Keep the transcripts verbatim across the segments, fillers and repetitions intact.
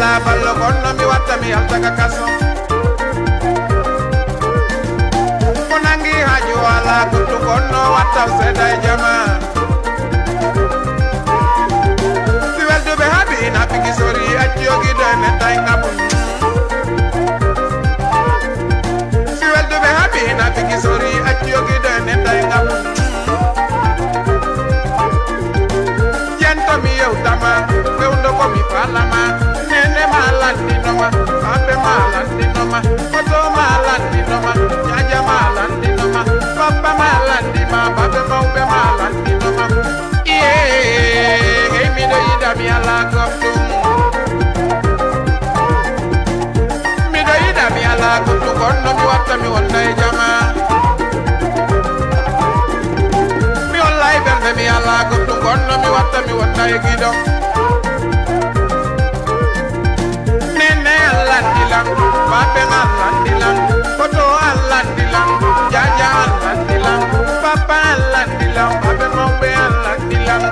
Ballo gonno mi watta mi yalta ka kaso. Ko nangi haaju ala kuttu gonno watta o seeda e jama. Si welduɓe haaɓi na bigi sori acci yogi do e men tay ngabu. Si welduɓe haaɓi na bigi sori acci yogi do e men tay ngabu. Jento mi yewtama, fewndo ko mi falama. Nene ma landinoma, babe ma landinoma, koto ma landinoma, jaja ma landinoma, papa ma landima, babe mawɓe ma landinoma. Iye, hey, miɗo yiɗa mi ala goɗɗum. Miɗo yiɗa mi ala goɗɗum, kono mi watta mi wonda e jama. Mi wallay ɓernde mi ala goɗɗum, kono mi watta mi wonda e giɗo. Nene a landi lan, babe a landi lan, koto a landi lan, jaja a landi lan, papa a landi lan, babe mawɓe a landi lan.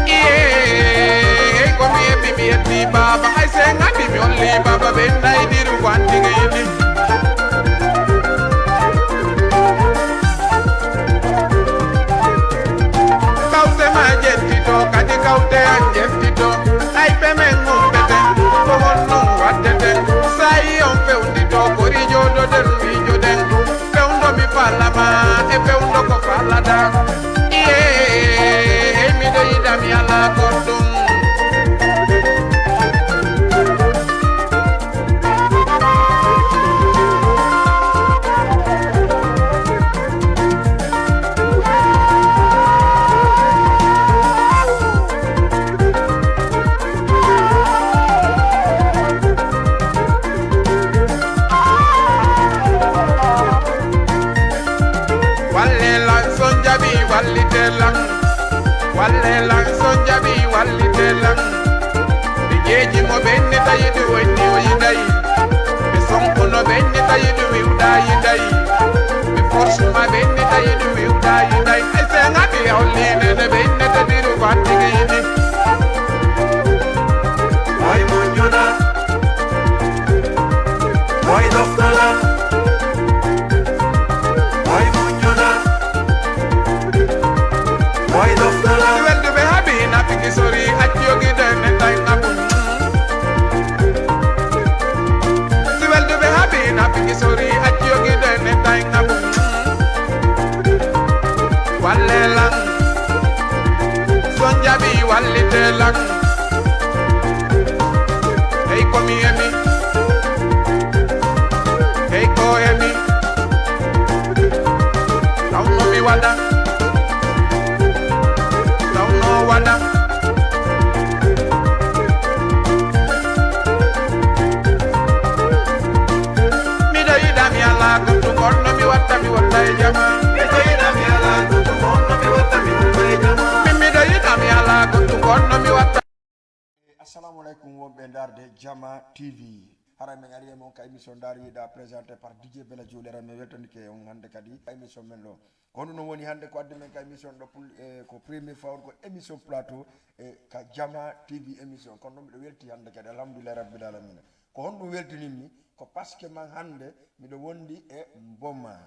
Iye, ko mi yetti, mi yetti baba, hay se ngati mi holli baba, ɓe naydiru ko anndi ko yiɗi. Kawte ma jettito, kadi kawte an jettito. Ay pe men ummete, ko honɗum waddete? Sa'i on fewndito, kori jooɗoɗen miijoɗen. Fewndo mi falama, e fewndo ko falata. Iye, hey, miɗo yiɗa mi ala goɗɗum. Walle lan, son jaɓi wallite lan. Walle lan, son jaɓi wallite lan. Mi jeeji mo ɓenni tawi ɗum wonni o yiɗay. Mi sonko no ɓenni tawi ɗum wiwɗa yiɗay. Mi force ma ɓenni tawi ɗum wiwɗa yiɗay. Ay se ngaɗi holli nene ɓenni tadiru fantigi yiɗi. Ay muññuna. Way ɗoftala. Way muññuna. Way ɗoftala. Si welduɓe haaɓi na bigi sori acci yogi do e men tay ngabu. Si welduɓe haaɓi na bigi sori acci yogi do e men tay ngabu. Walle lan. Son jaɓi wallite lan. Hey, ko mi emi. Hey, ko emi. Tawno mi waɗa. Tawno waɗa. Miɗo yiɗa mi ala goɗɗum, kono mi watta mi wonda e jama. Miɗo yiɗa mi ala goɗɗum, kono mi watta mi wonda e jama. Min miɗo yiɗa mi ala goɗɗum, kono mi watta. Assalamu aleykum wonɓe darde Jama T V. Haray men ari e mon ka émission Daaru Yiɗa, présenté par D J Bella Joli. Haray men weltanike on hannde kadi ka émission men ɗo. Ko honɗum non woni hannde ko addi men ka émission ɗo pul-, eh, ko premier fois on ko émission plateau, eh, ka Jama T V émission. Kono non miɗo welti hannde kadi, alhamdulillahi rabbil alamina. Ko honɗum weltinimmi? Ko parce que man hannde miɗo wondi e Mboma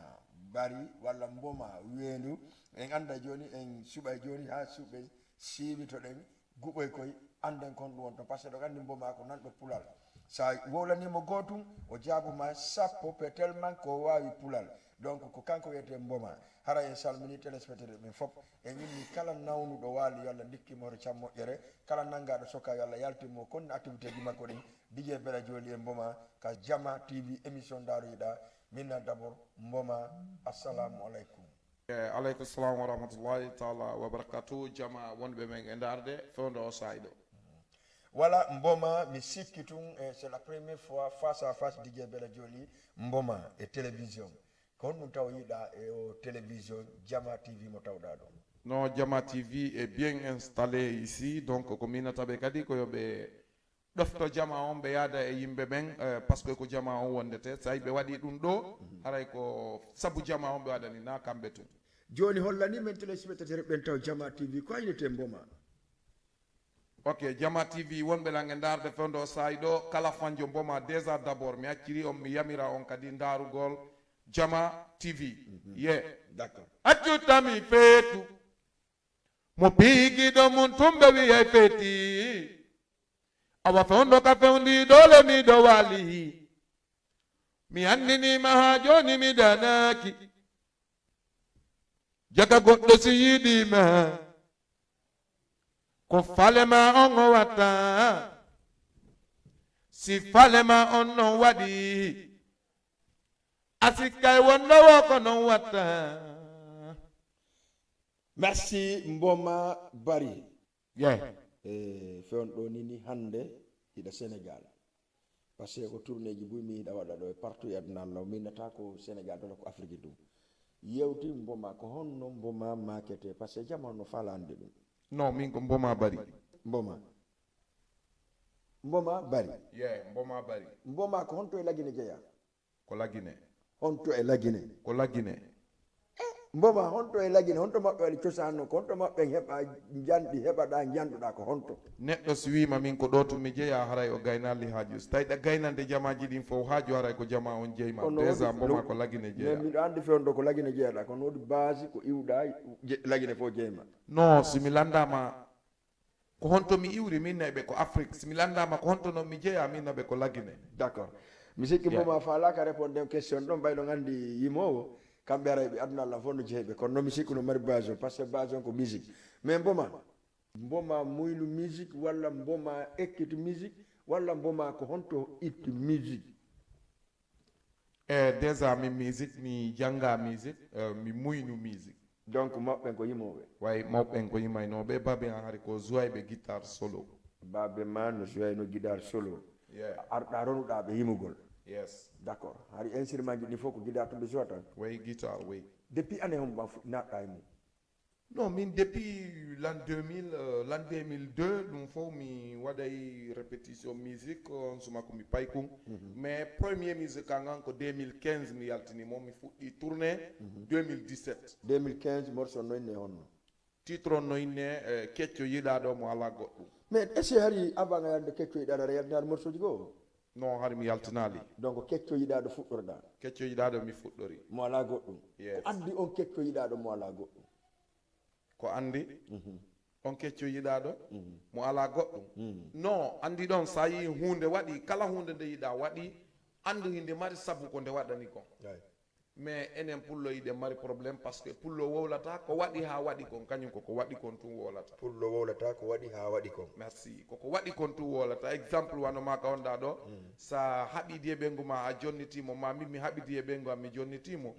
Bari walla Mboma Weendu. En annda jooni, en suɓay jooni haa suɓe siiwitoɗen. Guɓoy koy, annden kon ɗum won ton, par ce que ɗo anndi Mboma ko nanɗo pulal. Sa wowlanimo gootum, o jaabuma sappo, pe tellement ko o waawi pulal. Donc, ko kanko wiyetee Mboma. Hara en salmini téléspectateur ɓen fop. En inni kala nawnuɗo waali, yo Allah ndikki mo hoto cam moƴƴere. Kala nanngaɗo soka, yo Allah yaltin mo kon activité ji makko ɗin. D J Bella Joli e Mboma ka Jama T V émission Daaru Yiɗa. Min na d'abord Mboma, assalamu aleykum. Eh, aleykum salam wa rahmatullahi taala wa barakatuh. Jama wonɓe men e ndaarde fewndo o saa'i ɗo. Wala Mboma, mi sikki tun, eh, c'est la première fois face à face D J Bella Joli, Mboma e télévision. Ko honɗum taw yiɗa e o télévision Jama T V mo tawɗa ɗo? No, Jama T V est bien installé ici, donc ko minata ɓe kadi ko yo ɓe ɗofto jama on, ɓe yaada e yimɓe ɓen, eh, parce que ko jama on wondete. So tawi ɓe waɗi ɗum ɗo, haray ko sabu jama on ɓe waɗani, na kamɓe tun. Jooni hollani men téléspectateur ɓen taw Jama T V ko aynete Mboma. Ok, Jama T V wonɓe lange ndaarde fewndo saa'i ɗo, kala fanjo Mboma déjà d'abord, mi acciri on, mi yamira on kadi ndaarugol Jama T V. Ye. D'accord. Accu tami feetu. Mo piigiɗo mum tumɓe wi'ay feeti. Awa fewndo ka fewndi ɗole miɗo waali. Mi anndiniima haa jooni mi danaaki. Jaga goɗɗo si yiɗiima. Ko fale ma on o watta. Si fale ma on non waɗi. A sikkay wonno wo ko non watta. Merci Mboma Bari. Ye. E fewndo ɗo nini hannde hiɗa Sénégal. Parce que ko tournéji buy mi hiɗa waɗa ɗo e partout e aduna Allah. Min nata ko Sénégal tan ko Afrique ɗum. Yewti Mboma ko honno Mboma makete parce que jamanu no fala hannde ɗum. Non, min ko Mboma Bari. Mboma. Mboma Bari. Ye, Mboma Bari. Mboma ko honto e Lagine jeya? Ko Lagine. Honto e Lagine? Ko Lagine. Mboma honto e Lagine, honto maɓɓe waɗi cosaan non, ko honto maɓɓe heɓa njanɗi, heɓaɗa njanɗuɗa ko honto? Neɗɗo si wiima min ko ɗo tun mi jeya, haray o gaynaali haaju. Si tawi ɗa gaynande jamaaji ɗin fof haaju, haray ko jamaa on jeyma. Déjà Mboma ko Lagine jeya. Miɗo anndi fewndo ko Lagine jeyaɗa, kono woodi base ko iwɗa je- Lagine fof jeyma. Non, si mi lanndama ko honto mi iwri, min nayi ɓe ko Afrique. Si mi lanndama ko honto non mi jeya, min naɓe ko Lagine. D'accord. Mi sikki Mboma faalaka répondre question ɗon, ɓayɗo anndi yimoowo, kamɓe aray ɓe aduna Allah fof no jeyi ɓe, kono non mi sikku no mari base on, parce que base on ko musique. Mais Mboma, Mboma muynu musique walla Mboma ekkitu musique walla Mboma ko honto ittu musique? E déjà min musique, mi jannga musique, eh, mi muynu musique. Donc mawɓe ɓen ko yimooɓe? Way, mawɓe ɓen ko yimaynooɓe, baabe an hari ko jouwayɓe guitare solo. Baabe ma no jouwayno guitare solo. Yeah. Arɗa ronuɗa ɓe yimugol. Yes. D'accord. Hari instrument ji ɗin fof ko guitare tun ɓe jouwata? Way guitare, way. Depuis année hombo ma fuɗɗi naatɗa e mum? Non, min depuis l'an deux mille, euh, l'an deux mille deux, ɗum fof mi waɗay répétition musique, on suma ko mi paykun. Mais premier musique an an ko deux mille quinze mi yaltini mo, mi fuɗɗi tournée deux mille dix-sept. Deux mille quinze morceau no inne honno? Titre on no inne, eh, Kecco yiɗaaɗo mo alaa goɗɗum. Mais est-ce que hari avant a yalde Kecco yiɗaaɗo aɗa yaltinaade morceau ji goo? Non, hari mi yaltinaali. Donc Kecco yiɗaaɗo fuɗɗorɗa? Kecco yiɗaaɗo mi fuɗɗori. Mo alaa goɗɗum? Yes. Ko addi on Kecco yiɗaaɗo mo alaa goɗɗum? Ko anndi on Kecco yiɗaaɗo mo alaa goɗɗum. Non, anndi ɗon so a yii huunde waɗi, kala huunde nde yiɗaa waɗi, anndu hinde mari sabu ko nde waɗani kon. Mais enen pullo hiɗen mari problème parce que pullo wowlata ko waɗi haa waɗi kon, kañum ko ko waɗi kon tun wowlata. Pullo wowlata ko waɗi haa waɗi kon. Merci. Ko ko waɗi kon tun wowlata. Exemple wano ma ka wonɗa ɗo, sa haɓidi e ɓeyngu ma a jonniti mo, ma min mi haɓidi e ɓeyngu am mi jonniti mo.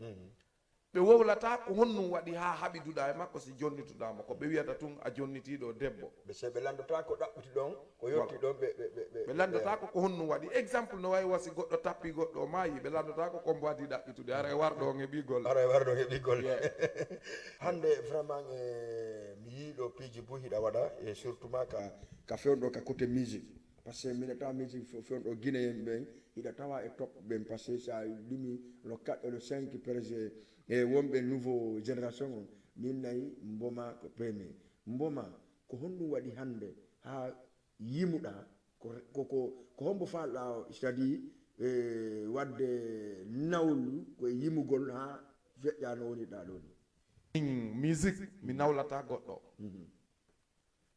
Ɓe wowlata ko honɗum waɗi haa haɓiduɗa e makko si jonnituɗa mo. Ko ɓe wiyata tun a jonnitiiɗo debbo. Ɓe se ɓe lanndata ko ɗaɓɓiti ɗon, ko yotti ɗon, ɓe, ɓe, ɓe, ɓe, Ɓe lanndata ko ko honɗum waɗi. Exemple no wayi wa si goɗɗo tappi goɗɗo o maayi, ɓe lanndata ko ko mbo addi ɗaɓɓitude. Haray warɗo on heɓi golle. Haray warɗo heɓi golle. Yeah. Hannde vraiment, eh, mi yii ɗo piiji buy hiɗa waɗa, e surtout ma ka, ka fewndo ka côté musique. Parce que mbiɗa tawa musique fe-, fewndo Guinéen ɓen, hiɗa tawa e top ɓen. Parce que sa limi le quatre et le cinq, presque, e wonɓe nouveau génération on, min nayi Mboma ko premier. Mboma, ko honɗum waɗi hannde haa yimuɗa? Ko, ko, ko, ko hombo faalɗa o, c'est-à-dire, eh, waɗde nawlu ko e yimugol haa feƴƴa no wonirɗa ɗo ni? Min musique, mi nawlata goɗɗo.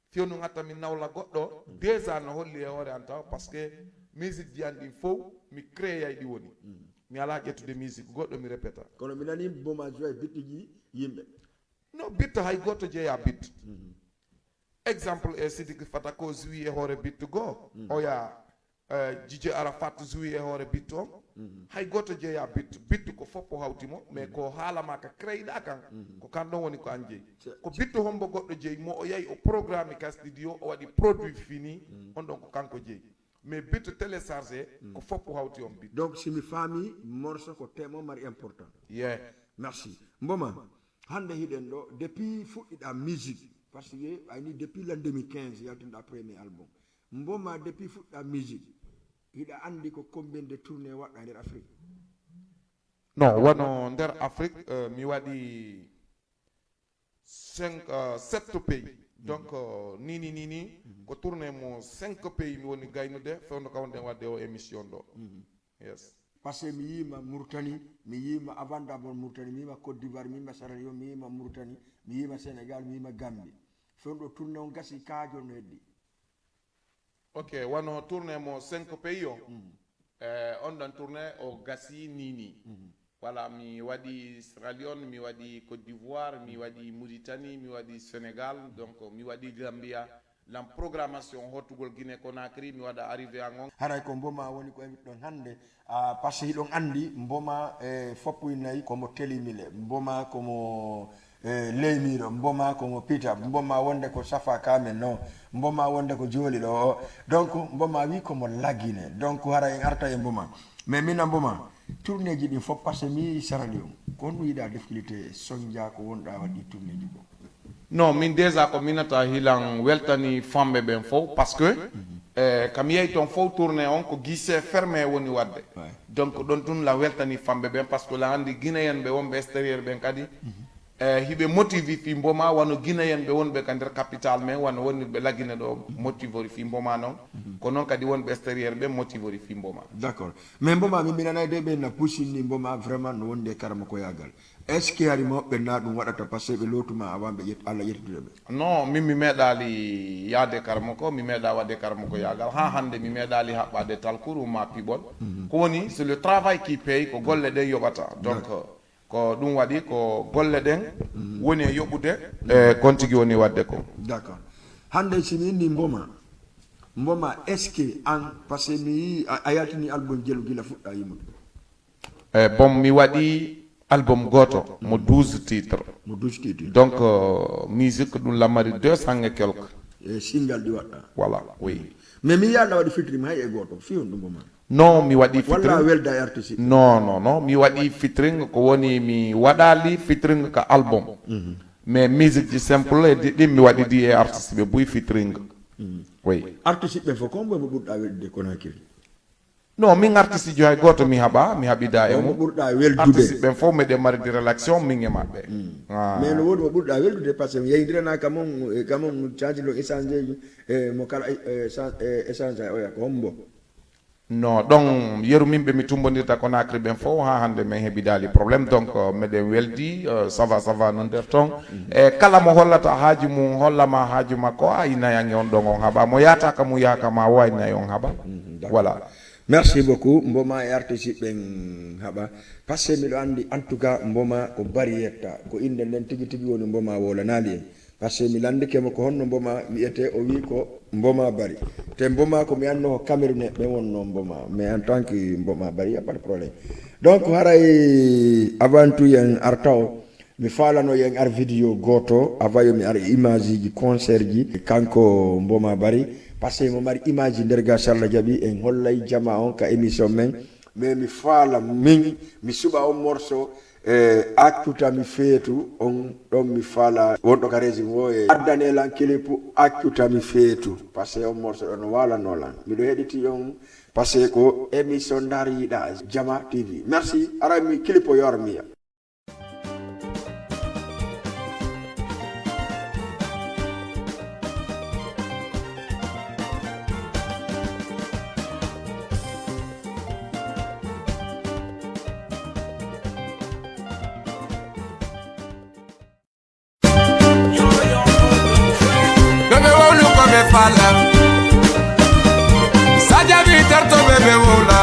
Fewndo ngatta mi nawla goɗɗo, déjà no holli e hoore an taw, parce que musique ji an ɗin fof, mi créay ɗi woni. Mi alaa ƴettude musique goɗɗo, mi répéta. Kono mi nani Mboma jouway bittuji yimɓe. No bitto hay goto jeeya bitto. Exemple, e Sidiki Fata ko jouwi e hoore bitto goo. Oya, eh, Dj Arafat jouwi e hoore bitto on. Hay goto jeeya bitto. Bitto ko foppo hawti mo, mais ko haala ma ka créyɗa kan. Ko kan ɗon woni ko an jeyi. Ko bitto hombo goɗɗo jeyi mo, o yahi o programme ka studio, o waɗi produit fini, on ɗon ko kanko jeyi. Mais bitto téléchargé, ko foppo hawti on bitto. Donc si mi faami, morceau ko thème o mari important. Yeah. Merci. Mboma, hannde hiɗen ɗo, depuis fuɗɗiɗa musique, parce que ayni depuis l'an deux mille quinze yaltinɗa premier album. Mboma, depuis fuɗɗa musique, hiɗa anndi ko combien de tournée waɗɗa nder Afrique? Non, wano nder Afrique, euh, mi waɗi cinq, euh, sept pays. Donc, euh, nini nini, ko tourné mo cinq pays mi woni gaynude, fewndo ka wonde wadde o émission ɗo. Yes. Parce que mi yiima Mauritanie, mi yiima avant d'abord Mauritanie, mi yiima Côte d'Ivoire, mi yiima Sierra Leone, mi yiima Mauritanie, mi yiima Sénégal, mi yiima Gambie. Fewndo tourné on gasi kaajo no heddi. Ok, wano tourné mo cinq pays o. Eh, on ɗon tourné o gasi nini. Voilà, mi waɗi Sierra Leone, mi waɗi Côte d'Ivoire, mi waɗi Mauritanie, mi waɗi Sénégal, donc mi waɗi Gambia. Lan programmation hottugol Guinée Conakry, mi waɗa arrivé an on. Haray ko Mboma woni ko ewit ɗon hannde. Ah, parce que hiɗon anndi Mboma e foppuy nayi komo telimile, Mboma komo eh, leymiiɗo, Mboma komo pita, Mboma wonde ko safa kamen no, Mboma wonde ko jooli ɗo o. Donc Mboma wi komo lagine, donc hara en arta e Mboma. Mais mina Mboma, tournéji ɗin fof parce que mi sarali on. Ko honɗum yiɗa difficulté sonja ko wonɗa waɗi tournéji ko? Non, min déjà ko minata hilan weltani famɓe ɓen fof parce que eh, kam yehi toon fof tourné on ko guichet fermé woni wadde. Donc ɗon tun la weltani famɓe ɓen parce que la anndi guinéen ɓe wonɓe extérieur ɓen kadi eh, hiɓe motivi fi Mboma wano guinéen ɓe wonɓe ka nder capital men wano wonirɓe lagine ɗo motivori fi Mboma noon. Ko noon kadi wonɓe extérieur ɓe motivori fi Mboma. D'accord. Mais Mboma mi minanay de ɓe na pusinni Mboma vraiment no wonde karama ko yagal. Est ce que hari mawɓe na ɗum waɗata parce que ɓe lootuma avant ɓe ƴet allah ƴettude ɓe? Non, min mi meeɗaali yaade karama ko mi meeɗa waɗde karama ko yaagal haa hannde mi meeɗaali haɓɓaade talkuru ma piɓol. Ko woni c'est le travail qui paye, ko golle ɗe yoɓata. Donc ko ɗum waɗi ko golle ɗen woni e yoɓude e kon tigi woni waɗde ko. D'accord. Hannde si mi inni Mboma, Mboma est ce que an parce que mi yii a yaltini album jelu gila fuɗɗa yimude? Eh, bon, mi waɗi album goto mo douze titres. Mo douze titres. Donc euh, musique ɗum lamari deux cents et quelques. E single ɗi waɗɗa. Voilà, oui. Mais mi yalla waɗi fitri mi hay e goto fi on ɗum ma. Non, mi waɗi fitri. Walla welda e artiste. Non, non, non, mi waɗi fitring ko woni mi waɗali fitring ka album. Mm -hmm. Mais musique ji simple e ɗin mi waɗi di e artiste ɓe buy fitring. Mm -hmm. Oui. Artiste ɓe fof ko mbo mo ɓurɗa weldude Conakry? Non, min artiste jo hay goto mi haɓa mi haɓida e mum. Ɓurɗa weldude artiste ɓen fof meɗen maridi relation min e maɓɓe. Mais no woodi mo ɓurɗa weldude parce que mi yeydirana ka mon e ka mon canjilo échange ji e mo kala échange oya ko hombo? Non, ɗon yeru min ɓe mi tumbondirta Conakry ɓen fof ha hande min heɓidali problème. Donc meɗen weldi, ça va, ça va no nder ton. E kala mo hollata haaju mum hollama haaju makko a innayange on ɗon on haɓa, mo yataka mum yahaka ma o a innayi on haɓa. Voilà. Merci beaucoup. Mboma e artiste ɓen haɓa parce que miɗo andi en tout cas Mboma ko bari yetta ko inde nden tigi tigi woni Mboma wolanaali en. Parce que mi landike mo ko honno Mboma wiyete, o wi ko Mboma Bari. Te Mboma ko mi anno ko Camerounais ɓe wonno Mboma, mais en tant que Mboma Bari y a pas de problème. Donc haray avant tout yen arta o mi falano yen ar vidéo goto avant yo mi ar image ji concert ji kanko Mboma Bari. Parce que mo mari image nder ga salla jaɓi en hollay jama on ka émission men. Mais mi faala min mi suɓa on morceau e accutami feetu on ɗon mi faala wonɗo ka régime o e addane lan kilipu accutami feetu. Parce que on morceau ɗon no waalano lan miɗo heɗiti on. Parce que ko émission ndariɗa jama tv merci ara mi kilipo yormiya. Sajabi tarto bebe wola.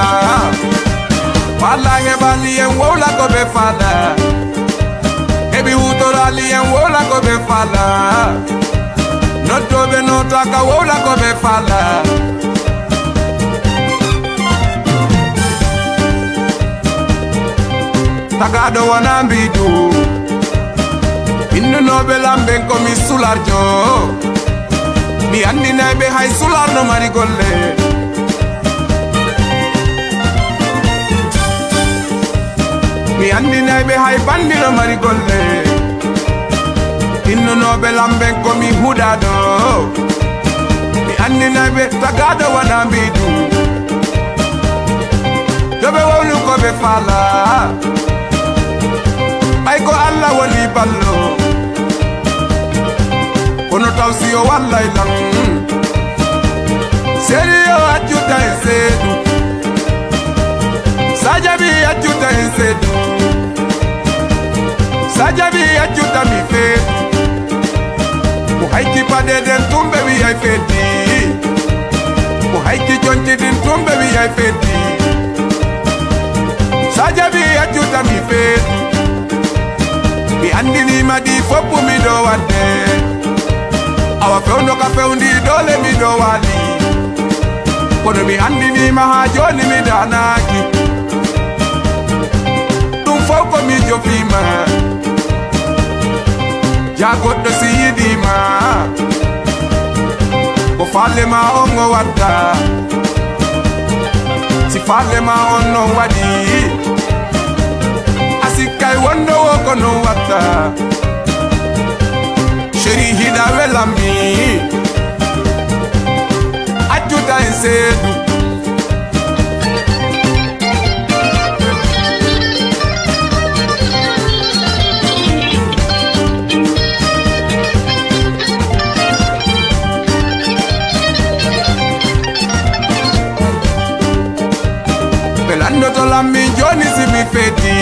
Fala nge bali en wola ko be fala. Ebi wutorali en wola ko be fala. Noddo be nota ka wola ko be fala. Tagaɗo wona mbiɗu. Innunooɓe lamɓe ko mi sularjo. Mi anndinay ɓe hay sular no mari golle. Mi anndinay ɓe hay banndi no mari golle. Innunooɓe lamɓe ko mi huɗaɗo. Mi anndinay ɓe tagaɗo wona mbiɗu. Yo ɓe wowlu ko ɓe fala. Ay ko Allah woni ballo. Ko Kono taw si o wallay lan. Sérieux, accuta en seedu. Sajabi, accuta en seedu. Sajabi, accuta mi feetu. Ko hayki paɗe ɗen tumɓe wiyay feeti. Ko hayki conci ɗin tumɓe wiyay feeti. Sajabi, accuta mi feetu. Mi anndiniima ɗi fof miɗo waɗde. Awa fewndo ka fewndi doole miɗo waali. Kono mi anndiniima haa jooni mi danaaki. Ɗum fof ko mi jofiima. Jaa goɗɗo si yiɗiima. Ko faale ma on o watta. Si faale ma on non waɗi. A sikkay wonde wo ko non watta. Chéri hiɗa welammi. Accuta en seedu. Ɓe landoto lammi jooni si mi feeti.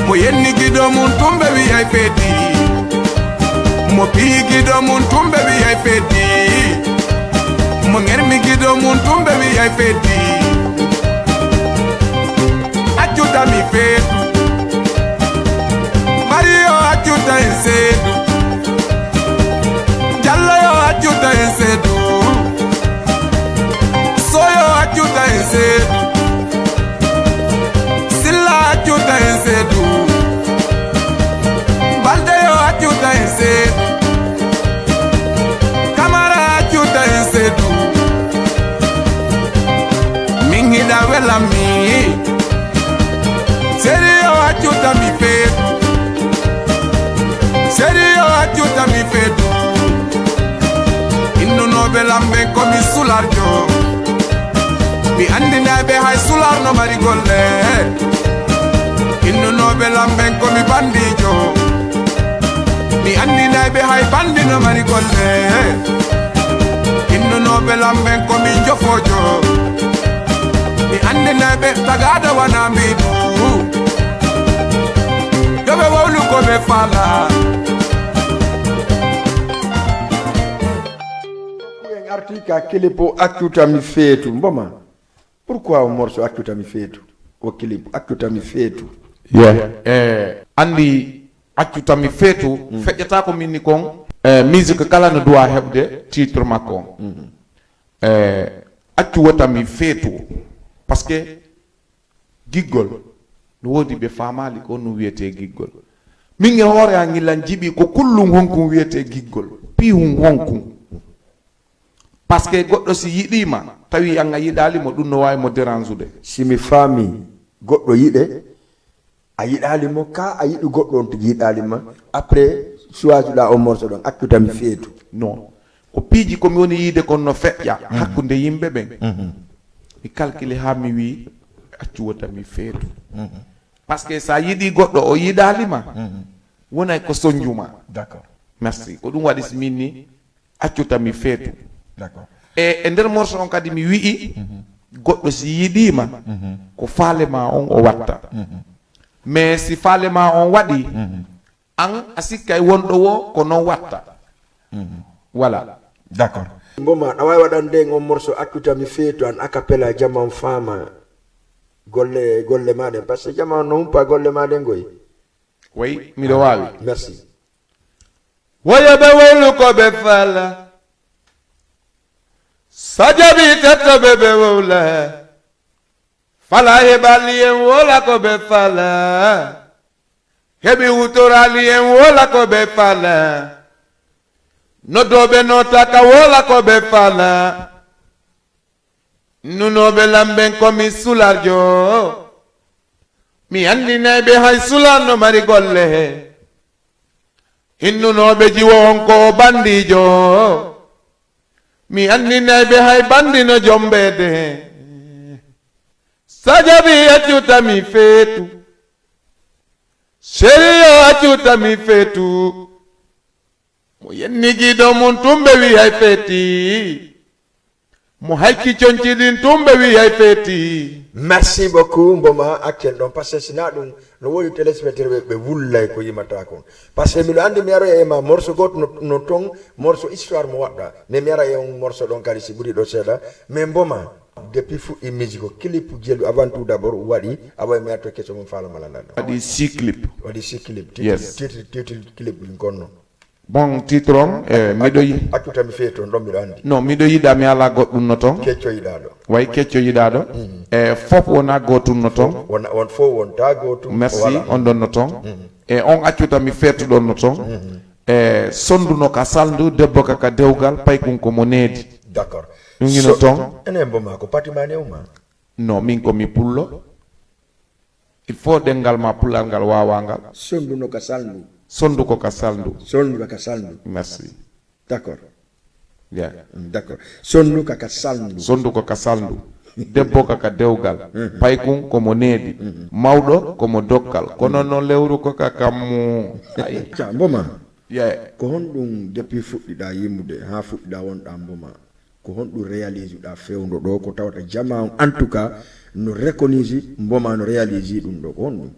Mo yenni giɗo mum tumɓe wiyay feeti. Mo piyi giɗo mum tumɓe wiyay feeti. Mo ŋermi giɗo mum tumɓe wiyay feeti. Accuta mi feetu. Mario accuta en seedu. Jallo yo accuta en seedu. Soyo accuta en seedu. Silla accuta en seedu. Balde yo accuta en seedu. Kamara accuta en seedu. Min hiɗa welammi. Sérieux, accuta mi feetu. Sérieux, accuta mi feetu. Innunooɓe lamɓe ko mi sularjo. Mi anndinayɓe hay sular no mari golle. Innunooɓe lamɓe ko mi bandiijo. Mi anndinayɓe hay bandi no mari golle. Innunooɓe lamɓe ko mi jofoojo. Mi anndinayɓe tagaaɗo wana mbiɗu. Yo ɓe wowlu ko ɓe faala. En arti ka kilipu accuta mi feetu mboma. Pourquoi o morceau accuta mi feetu? O kilipu accuta mi feetu. Ye e anndi accuta mi feetu feƴƴata ko minni kon. E musique kala no duwa heɓde titre makko on. E accu wota mi feetu. Parce que giggol no woodi ɓe faamaali ko honɗum wiyetee giggol. Min e hoore an gila jiɓi ko kullum honkum wiyetee giggol, pihum honkum. Parce que goɗɗo si yiɗiima tawi an a yiɗaali mo, ɗum no waawi mo dérangude. Si mi faami goɗɗo yiɗe a yiɗaali mo ka a yiɗu goɗɗo on tigi yiɗaali ma, après choisiɗa on morceau ɗon accuta mi feetu. Non, ko piiji ko mi woni yiide kon no feƴƴa hakkunde yimɓe ɓen. Mi calcule haa mi wii accu wota mi feetu. Parce que so a yiɗi goɗɗo o yiɗaali ma wonay ko sonjuma. D'accord. Merci, ko ɗum waɗi si min ni accuta mi feetu. D'accord. E e nder morceau on kadi mi wi'i goɗɗo si yiɗiima ko faale ma on o watta. Mais si faale ma on waɗi an a sikkay wonɗo wo ko non watta. Voilà. D'accord. Mboma aɗa waawi waɗande en on morceau accuta mi feetu an acapella jama on faama golle golle ma ɗen parce que jama on no humpa golle ma ɗen goy. Way miɗo waawi. Merci. Woyo ɓe wowlu ko ɓe fala. Sajabi tetto ɓe ɓe wowla. Fala heɓali en wola ko ɓe fala. Heɓi wutorali en wola ko ɓe fala. Noddoɓe notaka wola ko ɓe fala. Nunooɓe lamɓen ko mi sularjo. Mi anndinay ɓe hay sular no mari golle. Hinnunooɓe jiwo on ko o banndiijo. Mi anndinay ɓe hay banndi no jombede. Sajabi accuta mi feetu. Sérieux accuta mi feetu. Mo yenni giɗo mum tumɓe wi hay feeti. Mo hayki conci ɗin tumɓe wi hay feeti. Merci beaucoup, Mboma, accel ɗon, parce que sina ɗum no woodi téléspectateur ɓe ɓe wullay ko yimata kon. Parce que miɗo anndi mi aroya e ma morceau goto no, no ton, morceau histoire mo waɗɗa, mais mi ara e on morceau ɗon kadi si ɓuri ɗo seeɗa. Mais Mboma, depuis fuɗɗi musique o, clip jelu avant tout d'abord waɗi, awa mi arto question mo faala mala ndan ɗon. Waɗi six clip. Waɗi six clip. Titre, Yes. Titre, titre clip ɗin kon non. Bon, titre on, eh, miɗo yi- Accuta mi feeto ɗon miɗo anndi. No, miɗo yiɗa mi ala goɗɗum no ton. Kecco yiɗaɗo. Way kecco yiɗaɗo. Eh, fof wona gotum no ton. Wona on fof wonta gotum. Merci, Voilà. On ɗon no ton. E on accuta mi feeto ɗon no ton. E sondu no ka salndu, debbo ka ka dewgal, paykun ko mo needi. D'accord. Ɗum ino ton. Enen Mboma ko patimani uma. No, min ko mi pullo. Il faut ɗenngal ma pullal ngal wawa ngal. Sondu no ka salndu. Sondu ko ka salndu. Sondu no ka salndu. Merci. D'accord. Yeah. Mm, d'accord. Sondu ka ka salndu. Sondu ko ka salndu. Debbo ka ka dewgal. Paykun ko mo needi. Mawɗo ko mo dokkal. Kono no lewru ko ka kammu. Ay. Ca Mboma. Yeah. Ko honɗum depuis fuɗɗiɗa yimude ha fuɗɗiɗa wonɗa Mboma? Ko honɗum réalise ɗa fewndo ɗo ko tawata jama on en tout cas no reconnaître Mboma no réalise ɗum ɗo ko honɗum?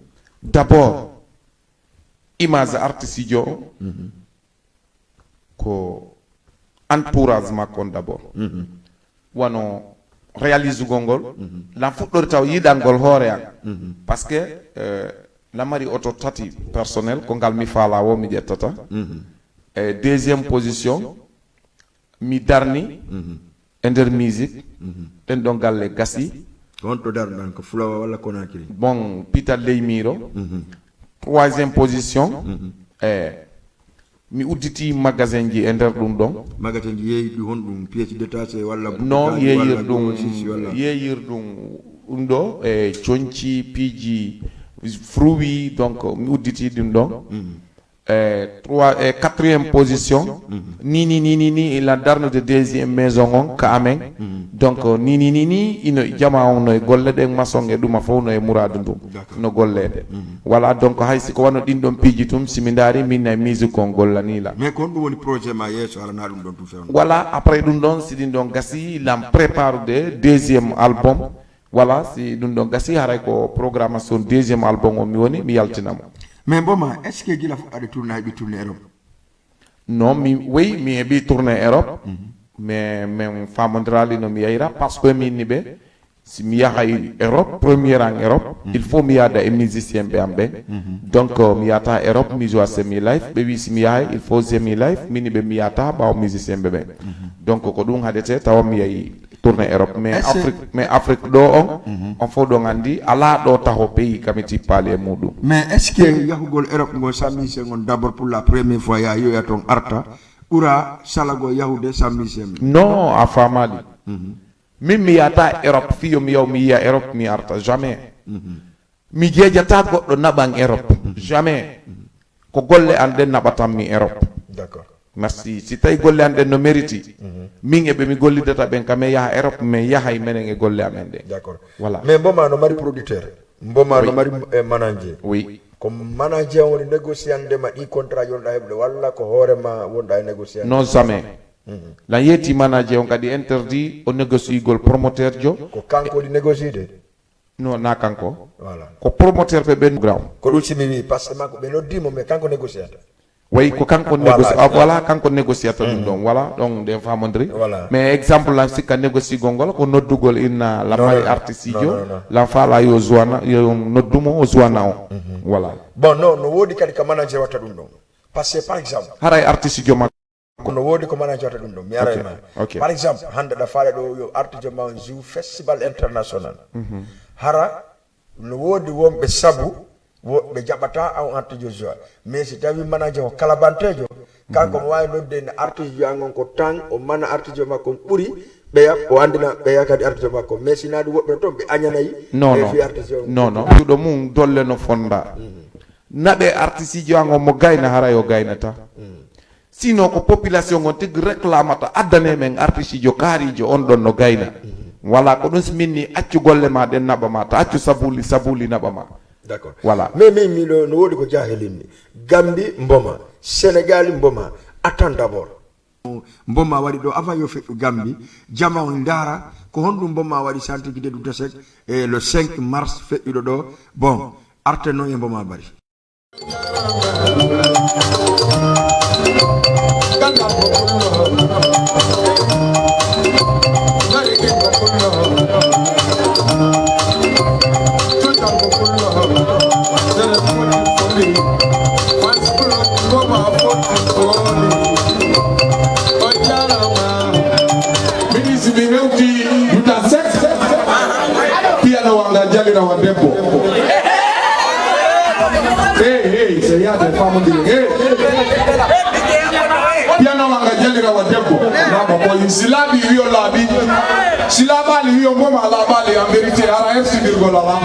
D'abord, image artiste jo on, ko entourage makko on d'abord. Wano réalisugol ngol, lan fuɗɗori taw yiɗangol hoore an. Parce que eh, lan mari oto tati personnel, ko ngal mi faala wo mi ƴettata. E deuxième position, mi darni e nder musique, ɗen ɗon galle gasi. Ko honto darɗan ko Fulawa walla Konakiri? Bon, pital ley miiro. Troisième position, e mi udditi magasin ji e nder ɗum ɗon. Magasin ji yeeyi ɗi honɗum, pièce détachée walla Non, boutique yeeyir walla ɗum, grossiste walla? Yeeyir ɗum ɗum ɗo e conci piiji fruits, donc mi udditi ɗum ɗon. E trois e quatrième position, ni ni ni ni ni la darnude deuxième maison on ka amen. Donc ni ni ni ni ino jama on no e golle ɗen, maçon e ɗuma fof no e muradu ndum. No golleede. Voilà, donc hay si ko wano ɗin ɗon piiji tum, si mi ndaari min e musique on gollani la. Mais ko honɗum woni projet ma yeeso, hara na ɗum ɗon tum fewndo? Voilà, après ɗum ɗon, si ɗin ɗon gasi, lan prépare de deuxième album. Voilà, si ɗum ɗon gasi, haray ko programmation deuxième album on mi woni mi yaltina mo. Mais Mboma, est-ce que gila fuɗɗaade tourné a heɓi tourné Europe? Non, mi woy mi heɓi tourné Europe. Mais min famondirali no mi yahira, parce que min ni ɓe, si mi yahay Europe, première en Europe, il faut mi yahda e musicien ɓe am ɓen. Donc mi yahata Europe mi joua semi life, ɓe wi si mi yahay il faut semi life, min ni ɓe mi yahata ɓawo musicien ɓe ɓen. Donc ko ɗum haɗete tawa mi yahi tourné Europe, mais Afrique, mais Afrique ɗo on, on fof ɗon anndi ala ɗo taho pays kami tippaali e muɗum. Mais est-ce que yahugol Europe ngol sammisien on d'abord pour la première fois ya yoya toon arta ɓura salago yahude sammisien? Non, a faamaali. Min mi yahata Europe fiyo mi yaw mi yiya Europe mi arta, jamais. Mi jeejata goɗɗo naɓan Europe, jamais. Ko golle an ɗen naɓatan mi Europe. D'accord. Merci. Si tawi golle an ɗen no mérite, min e ɓe mi gollidata ɓen, ka min yaha Europe, min yahay menen e golle amen ɗen. D'accord. Voilà. Mais Mboma no mari producteur, Mboma no mari eh, manager. Oui. Ko manager on woni négociande ma ɗi contrat ji wonɗa heɓde walla ko hoore ma wonɗa e négociande? Non, jamais. Lan yeeti manager on kadi interdit o négociegol promoteur jo. Ko kanko woni négociede? Non, na kanko. Voilà. Ko promoteur ɓe ɓen ground. Ko ɗum si mi wi parce que makko ɓe noddimo mais kanko négociata. Wayi ko kanko Voilà, négoci ah, voilà, kanko négociata ɗum ɗon, voilà, ɗon ɗen famondiri. Voilà. Mais exemple lan sikka négociegol ngol ko noddugol inna la Non, mari non, artiste non, jo, non, non. Lan faala yo joana yo noddumo o joana o. Voilà. Bon, non, no woodi kadi ka manager watta ɗum ɗon. Parce que par exemple, Haray artiste jo makko. No woodi ko manager watta ɗum ɗon mi ara e ma. Ok. Par exemple hannde ɗa faala ɗo yo artijo ma on joue festival international. Hara no woodi wonɓe sabu woɓɓe jaɓata on artijo joua, mais si tawi manager ko kalabantejo, kanko mo wawi nodde ne artijo joua on ko tan o mana artijo makko on ɓuri ɓeya o andina ɓeya kadi artijo makko, mais sina ɗum woɓɓe toon ɓe añanayi. Non, Ɓe non. Fi artijo Non, non. Juuɗo mum dolle no fonda. Naɓe artiste jo an on mo gayna haray o gaynata. Sinon ko population on tigi réclamata addane men artiste jo kaarijo on ɗon no gayna. Wala ko ɗum si min ni accu golle ma ɗen naɓa ma ta accu sabuli sabuli naɓa ma. D'accord. Voilà. Mais min miɗo no woodi ko jahilinmi. Gambi mboma, Sénégal mboma, Attends d'abord. Mboma waɗi ɗo avant yo feƴƴu Gambie, jama on ndaara ko honɗum Mboma waɗi santi gide ɗum tasek e le cinq mars feƴƴuɗo ɗo. Bon, arten non e Mboma Bari. Ministre mi hewti duta sek. Piyano wanga jalirawa debbo. Hey, hey, so yaade famondire. Hey. Piyano wanga jalirawa debbo. Namo ko si laaɓi wiyo laaɓi. Si laaɓaali wiyo Mboma laaɓaali. En vérité, hara hersidirgol alaa.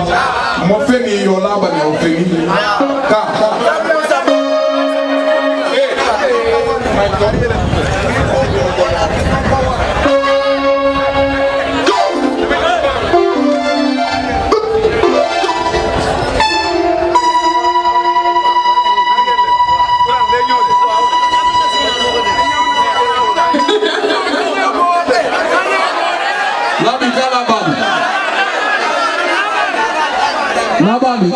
Mo feni yo laaɓane o feni. Ka. Laaɓi ka laaɓaali. Laaɓaali.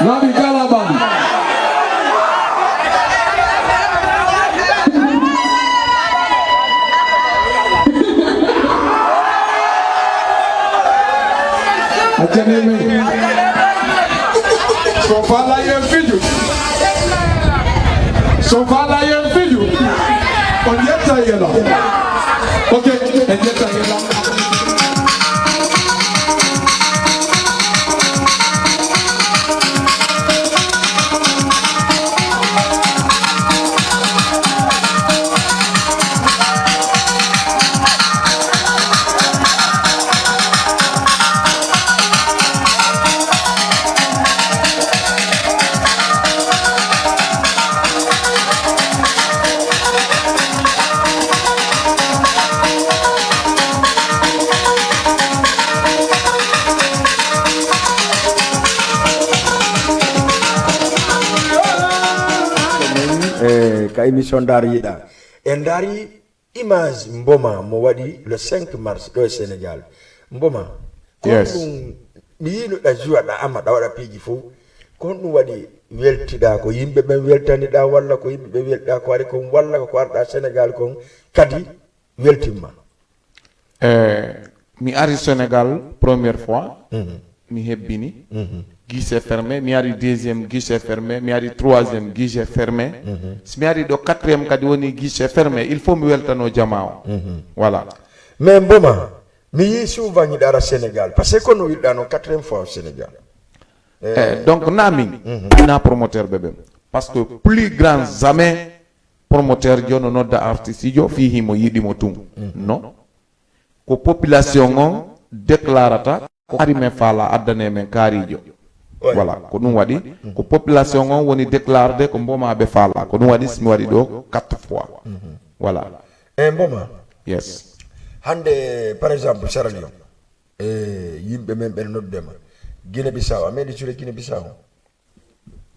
Laaɓi ka laaɓaali. A janii min. So faalaa yo en fiju. So faalaa yo en fiju. On yetta yela. Ok, en yetta yela. E ka émission Ndaar Yiɗa, en ndaari image Mboma mo waɗi le cinq mars ɗo e Sénégal. Mboma, ko Yes. ɗum mi yiino ɗa juwa ɗa ama ɗa waɗa piiji fof. Ko honɗum waɗi weltiɗa? Ko yimɓe ɓen weltaniɗa walla ko yimɓe ɓe welɗa ko ari kon walla ko ko arɗa Sénégal kon kadi weltimma? Eh, mi ari Sénégal première fois, mi hebbini, guichet fermé, mi ari deuxième guichet fermé, mi ari troisième guichet fermé. Si mi ari ɗo quatrième kadi woni guichet fermé, il faut mi weltano jama o. Voilà. Mais Mboma, mi yii souvent hiɗa ara Sénégal, parce que kono wiɗɗa noon quatrième fois au Sénégal. Eh, donc na min, na promoteur ɓe ɓen. Parce que plus grand jamais promoteur jo no nodda artiste jo fii himo yiɗi mo tun. Non. Ko population on déclarata ko ari men faala addane men kaarijo. Voilà, ko ɗum waɗi. Ko population on woni déclarde ko Mboma ɓe faala. Ko ɗum waɗi si mi waɗi ɗo quatre fois. Voilà. E Mboma, Yes. Hannde par exemple Sierra Leone, e yimɓe men ɓen noddema Guinée Bissau, a meeɗi suude Guinée Bissau?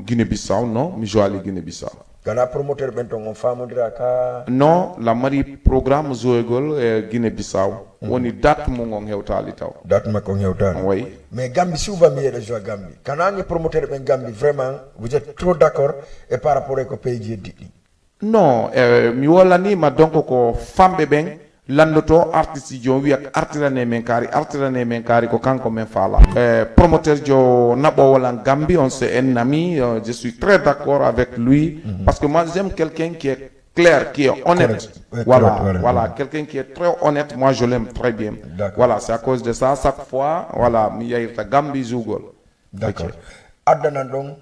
Guinée Bissau, non, mi joali Guinée Bissau. Gana promoteur ɓen ton on faamondira ka? Non, la mari programme jouegol e Guinée Bissau. Woni date mum on hewtali taw. Date makko on hewtali. Oui. Mais Gambie souvent mi yeɗa joa Gambie. Kana nge promoteur ɓen Gambie vraiment vous êtes trop d'accord et par rapport e ko pays ji heddiɗi? Non, eh, mi wolanima donc ko famɓe ɓen landoto artiste ji on wiya artirane men kaari, artirane men kaari ko kanko men faala. Eh, promoteur jo naɓowo lan Gambie on c'est un ami, euh, je suis très d'accord avec lui parce que moi j'aime quelqu'un qui est clair, qui est honnête. Voilà, voilà, quelqu'un qui est très honnête, moi je l'aime très bien. Voilà, c'est à cause de ça chaque fois voilà mi yahirta Gambie jougol. D'accord. Addanan ɗon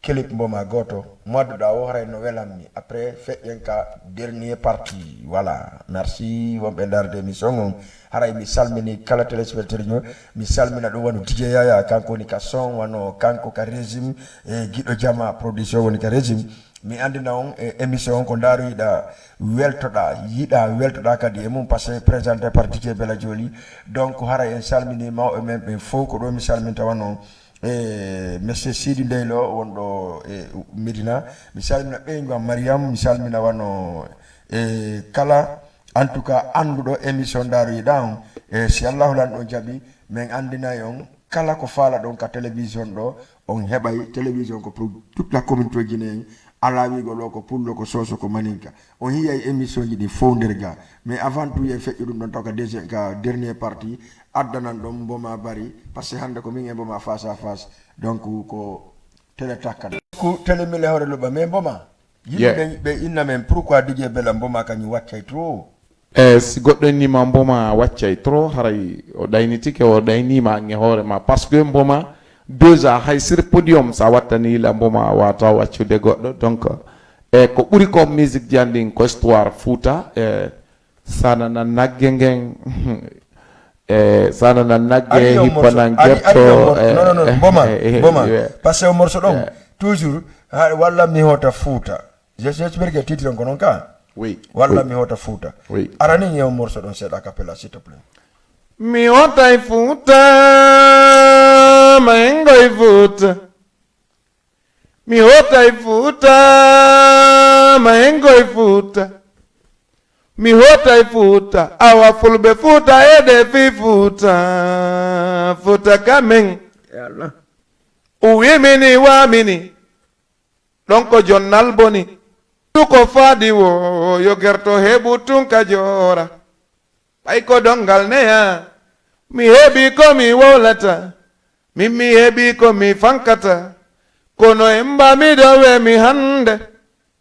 clip Mboma gooto mo adduɗa o haray no welanmi, après feƴƴen ka dernier partie. Voilà, merci wonɓe ndaarde émission on. Haray mi salmini kala téléspectateur jo, mi salmina ɗum wano DJ Yaya, kanko woni ka son, wano kanko ka régime, e giɗo jama production woni ka régime. Mi anndina on e émission on ko ndaaroyiɗa, weltoɗa, yiɗa, weltoɗa kadi e mum, parce que présenté par D J Bella Joli. Donc, haray en salmini mawɓe men ɓen fow, ko ɗo mi salminta wano e monsieur Sidi Ndeylo wonɗo e Médina. Mi salmina ɓeyngu am Mariam, mi salmina wano e kala, en tout cas, annduɗo émission ndaaroyiɗa on. E si Allahu Lanɗo jaɓi, men anndinay on kala ko faalaɗon ka télévision ɗo, on heɓay télévision ko pour toute la communauté guinéenne, alaa wiigol o ko pullo, ko sooso, ko maninka. On yiyay émission ji ɗi fow nder ga. Mais avant tout, yen feƴƴu ɗum ɗon taw ka deuxième, ka dernier partie, addanan ɗon Mboma Bari, parce que hannde ko min e Mboma face à face. Donc, ko télé takkan. Ko télé mile hoore luɓa, mais Mboma, yimɓe Yeah. ɓe, ɓe inna men, pourquoi D J Bella Mboma kañum waccay trop? E si goɗɗo innima Mboma waccay trop, haray o ɗaynitike, o ɗaynima an e hoore ma. Parce que Mboma, déjà, hay sur podium, sa wattani yila Mboma, a wata waccude goɗɗo. Donc, e ko ɓuri ko musique ji an ɗin, ko histoire Fouta, e sa nana nagge ngen, e sa nana nagge, Ari on morceau, hippana ari, ari on gerto, mor-, e, non, non, non, Mboma, e, e, Mboma. Yeah. Parce que on morceau ɗon, Yeah. toujours, ha, walla mi hoota Fouta. Je, j'espère que titre on ko non ka. Oui. Walla Oui. mi hoota Fouta. Oui. Arani ñeew morceau ɗon seeɗa a cappella, s'il te plaît. Mi hootay Fouta, ma en ngoy Fouta. Mi hootay Fouta, ma en ngoy Fouta. Mi hootay Fouta, awa fulɓe Fouta e ɗe fi Fouta, Fouta kamen. Ya Allah. O wimini wamini. Ɗon ko jonnal boni. Tu ko faadi wo, yo gerto heɓu tun ka joora. Ɓay ko ɗon ngal neya, mi heɓi ko mi wowlata. Min mi heɓi ko mi fankata. Kono e mba miɗo wemi hannde.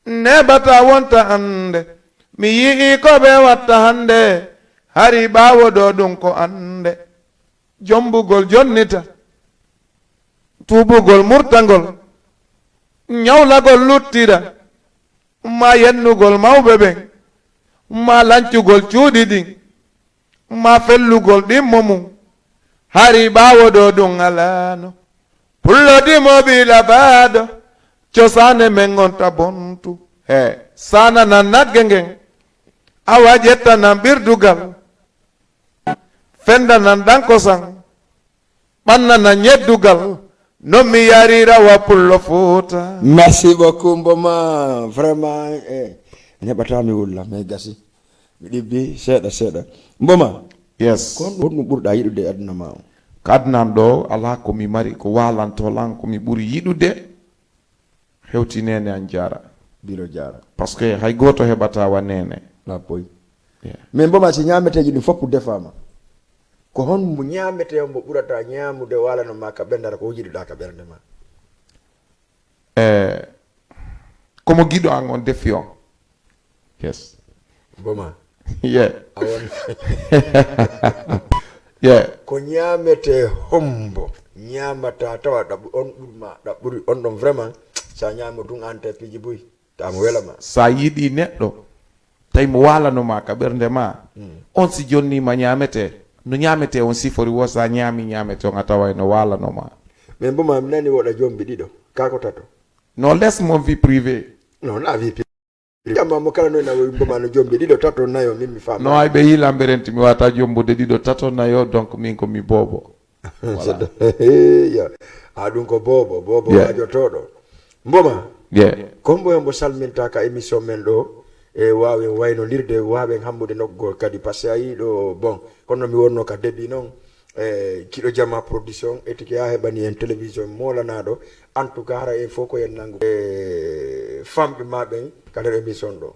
Neɓata wonta annde. Mi yi'i ko ɓe watta hannde. Hari ɓaawo ɗo ɗum ko annde. Jombugol jonnita. Tuubugol murtangol. Ñawlagol luttira. Ma yennugol mawɓe ɓen. Ma lancugol cuuɗi ɗin. Ma fellugol ɗimmo mum. Hari ɓaawo ɗo ɗum alaano. Pullo dimo bila baaɗo. Cosaane men on ta bontu. He, saananan nagge ngen. Awa ƴettanan ɓirdugal. Fendanan ɗan kosan. Ɓannanan ñeddugal. Non mi yarira wa pullo Fuuta. Merci beaucoup, Mboma. Vraiment, eh, neɓata mi wulla, mais gasi. Mi ɗibbi seeɗa, seeɗa. Mboma. Yes. Ko honɗum ɓurɗa yiɗude e aduna ma o? Ka aduna am ɗo, alaa ko mi mari, ko waalanto lan, ko mi ɓuri yiɗude. Hewti neene an jaara. Biro jaara. Parce que hay gooto heɓata wa neene. La poy. Yeah. Mais Mboma, si ñaameteeji ɗin fof defaama, ko hon mo ñaametee on mo ɓurata ñaamude waalano ma ka ɓendata ko jiɗuɗa ka ɓernde ma? Eh, komo giɗo an on defi on. Yes. Mboma. Yeah. A won. Yeah. Ko ñaametee hombo ñaamata tawa ɗaɓɓu-, on ɓuri ma, ɗaɓɓuri on ɗon vraiment, sa ñaamo tun an te piiji buy, ta mo wela ma. Sa yiɗi neɗɗo, tawi mo waalano ma ka ɓernde ma, mm, on si jonni ma ñaametee, no ñaametee on sifori wo, sa ñaami ñaametee on a taway no waalano ma. Mais Mboma, mi nani woɗa jombi ɗiɗo, ka ko tato? No, laisse mon vie privée. Non, la vie privée. Jamma mo kala no ina wowi Mboma no jombi ɗiɗo, tato, nayo, min mi faama. No, ay ɓe yi lamberenti, mi wata jombude ɗiɗo, tato, nayo, donc min ko mi boobo. Voilà. Yo. A ɗum ko boobo, boobo, yeah, waajotooɗo. Mboma. Yeah. Ko mbo hembo salminta ka émission men ɗo, e waawen waynondirde, waawen hammude nokkugol kadi, parce que a yii ɗo, bon, kono mi wonno ka début non, e Giɗo Jama Production, etike a heɓani en télévision moolanaɗo. En tout cas, hara en fof ko en nangu. E famɓe ma ɓen ka nder émission ɗo.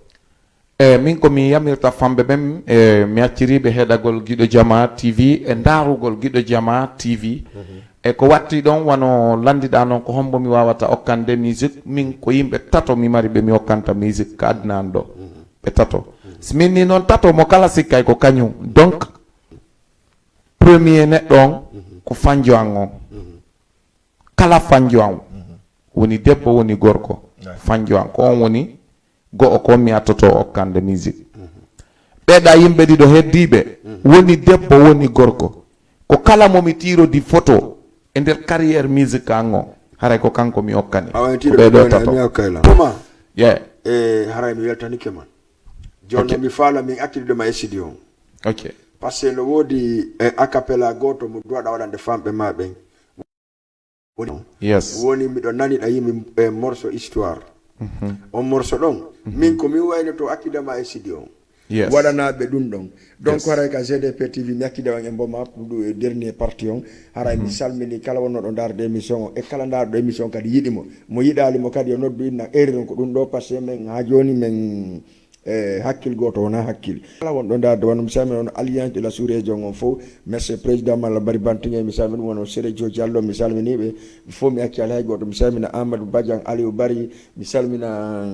E min ko mi yamirta famɓe ɓen, e mi acciriɓe heɗagol Giɗo Jama T V, e ndaarugol Giɗo Jama T V. Mhm. E ko watti ɗon, wano landiɗa non, ko hombo mi wawata okkande musique, min ko yimɓe tato mi mari ɓe mi okkanta musique ka aduna an ɗo. Mhm. Ɓe tato. Mhm. Si min ni non tato mo kala sikkay ko kañum. Donc, premier neɗɗo on, mhm, ko fanjo an on. Mhm. Kala fanjo an, mhm, woni debbo, woni gorko, ouais, fanjo an, ko on woni go'o ko mi attoto okkande musique. Mhm. Ɓeeɗa yimɓe ɗiɗo heddiiɓe, mhm, woni debbo, woni gorko. Ko kala mo mi tiirodi photo e nder carrière musique an on, haray ko kanko mi okkani. Awa, en tiiro ɓeeɗo tato. Mi okkay lan. Mboma, Yeah. E haray mi weltanike ma. Jooni Ok. Mi faala min accude ma e studio on. Ok. Parce que no woodi e a cappella gooto mo duwaɗa waɗande famɓe ma ɓen. Woni Yes. woni miɗo naniɗa yimi e morceau histoire. On morceau ɗon. Min ko min waynoto accude ma e studio on. Yes. Waɗanaɓe ɗum ɗon. Donc Yes. Haray ka G D P T V mi accide on e mboma ɗum e dernier partie on. Haray mi salmini kala wonnoɗo ndaarde émission o e kala ndaarɗo émission kadi yiɗi mo. Mo yiɗaali mo kadi o noddu inna eri ɗon ko ɗum ɗo parce que min ha jooni min e hakkil gooto wona hakkil. Kala wonɗo ndaarde wano mi salmini on Alliance de la sous-région on fof. Merci président Malla Bari Bantinge mi salmini ɗum wano Sere Jo Diallo mi salminiɓe fof mi acci alay hay gooto mi salmina Amadou Badian Aliou Bari mi salmina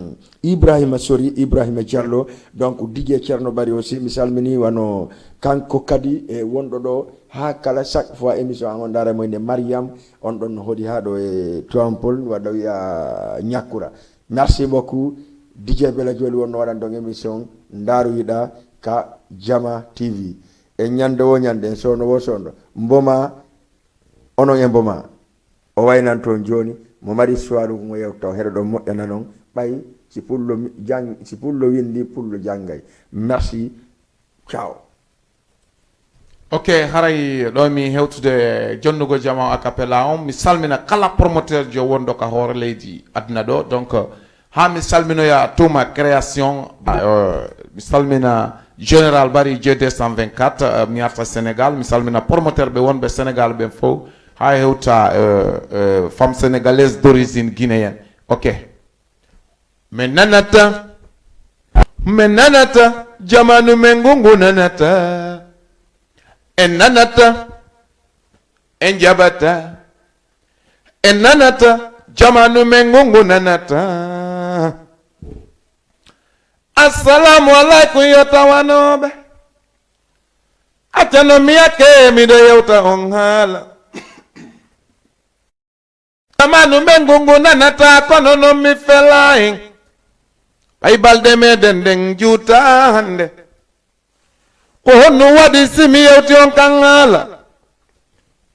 Ibrahima Sori, Ibrahima Diallo, donc D J Thierno Bari aussi, mi salmini wano kanko kadi e wonɗo ɗo ha kala chaque fois émission an on dara mo inde Mariam, on ɗon no hoɗi ha ɗo e Tivaouane Peulh, waɗa wiya Ñakkura. Merci beaucoup. D J Bela Joli wonno waɗan ɗon émission Ndaru Yiɗa ka Jama T V. E ñande wo ñande, en sowno wo sowno. Mboma Onon e mboma o waynan toon jooni mo mari histoire ko ngo yewta o heɗo ɗon moƴƴana noon ɓay si pullo mi- jang si pullo windi pullo janngay. Merci. Ciao. Ok, haray ɗo mi hewtude jonnugo jama o a cappella on mi salmina kala promoteur jo wonɗo ka hoore leydi aduna ɗo. Donc ha mi salminoya Touma Création, euh, mi salmina Général Bari G deux cent vingt-quatre, euh, mi arta Sénégal, mi salmina promoteur ɓe wonɓe Sénégal ɓen fof, ha hewta euh, euh, femme sénégalaise d'origine guinéenne. Ok. Min nanata, min nanata, jamanu men ngu ngu nanata. En nanata, en jaɓata, en nanata, jamanu men ngu ngu nanata. Assalamu alaikum yo tawanoɓe. Accano mi yakke miɗo yewta on haala. Zamanu men ngu ngu nanata kono non mi fela hen. Ɓay balɗe meɗen ɗen juuta hande. Ko honno waɗi si mi yewti on kan haala?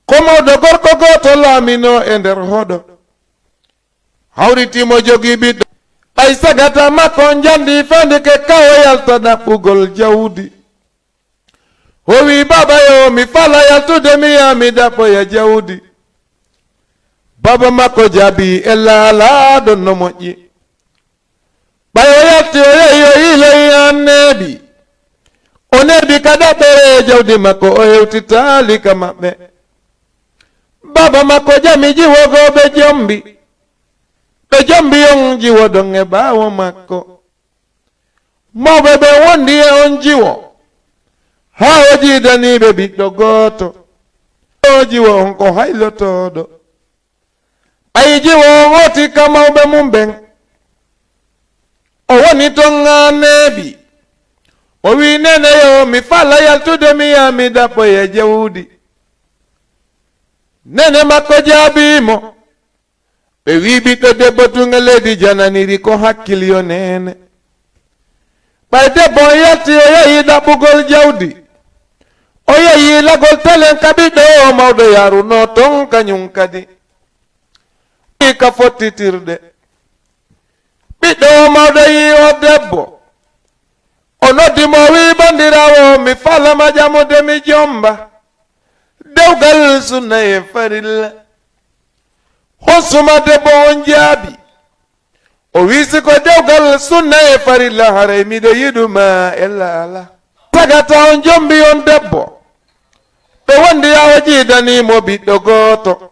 Ko mawɗo gorko gooto laamino e nder hoɗo. Hawriti mo jogi ɓiɗɗo. Ɓay sagata makko njandi fandike kawo yalta ɗaɓɓugol jawdi. O wi baba yo mi fala yaltude mi ya mi ɗaɓɓoya jawdi. Baba makko jaabi e laala ɗon no moƴƴi. Ɓay o yalti o yehi o yiiloyi an neeɓi. O neeɓi ka ɗaɓɓere jawdi makko o hewtitaali ka maɓɓe. Baba makko jami jiwo goo ɓe jombi. Ɓe jombi on jiwo ɗon e ɓaawo makko. Mawɓe ɓe wondi e on jiwo. Haa o jiidaniiɓe ɓiɗɗo gooto. O jiwo on ko haylotooɗo. Ɓay jiwo on oti ka mawɓe mum ɓen. O woni ton haa neeɓi. O wi nene yo mi fala yaltude mi yaa mi ɗaɓɓoya jawdi. Nene makko jaabii mo. Ɓe wi ɓiɗɗo debbo tun e leydi jananiri ko hakkil yo nene. Ɓay debbo on yalti o yehi ɗaɓɓugol jawdi. O yehi lagol telen ka ɓiɗɗo o mawɗo yaruno ton kañum kadi. Wi ka fottitirde. Ɓiɗɗo o mawɗo yi o debbo. O noddi mo o wi bandiraawo mi falama ƴamude mi jomba. Dewgal sunna e farilla. Hon suma debbo on jaabi. O wi si ko dewgal sunna e farilla haray miɗo yiɗuma e laala. Tagata on jombi on debbo. Ɓe wondi ya o jiidani mo ɓiɗɗo gooto.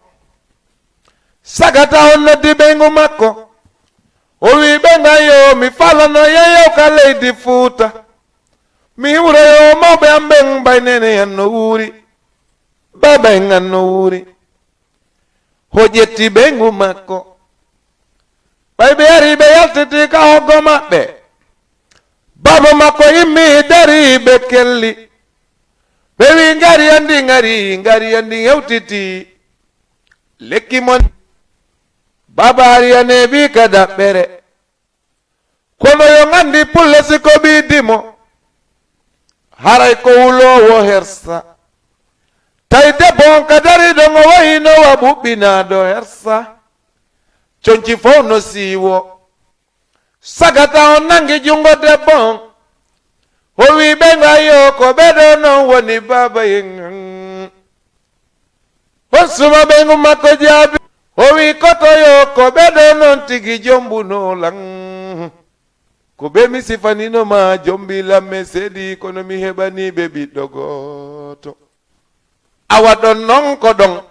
Sagata on noddi ɓeyngu makko. O wi ɓe ngan yo mi falano yeyew ka leydi Fuuta. Mi hiwroyo mawɓe am ɓen ɓay nene yan no wuuri. Baba en an no wuuri. O ƴetti ɓeyngu makko. Ɓay ɓe ari ɓe yaltiti ka hoggo maɓɓe. Baba makko immi dari ɓe kelli. Ɓe wi ngari andi ngari ngari andi hewtiti. Lekki mon. Baba ari a neeɓi ka daɓɓere. Kono yo ngandi pulle si ko ɓii dimo. Haray ko wuloowo hersa. Tawi debbo on ka dari ɗon o wayi no wa ɓuɓɓinaaɗo hersa. Conci fow no siiwo. Sagata on nangi jungo debbo on. O wi ɓe nga yo ko ɓe ɗo non woni baaba en. On suma ɓe ngu makko jaabi. O wi koto yo ko ɓe ɗo non tigi jombuno lan. Ko ɓe mi sifanino ma jombi lamme seedi kono mi heɓani ɓe ɓiɗɗo gooto. Awa ɗon non ko ɗon.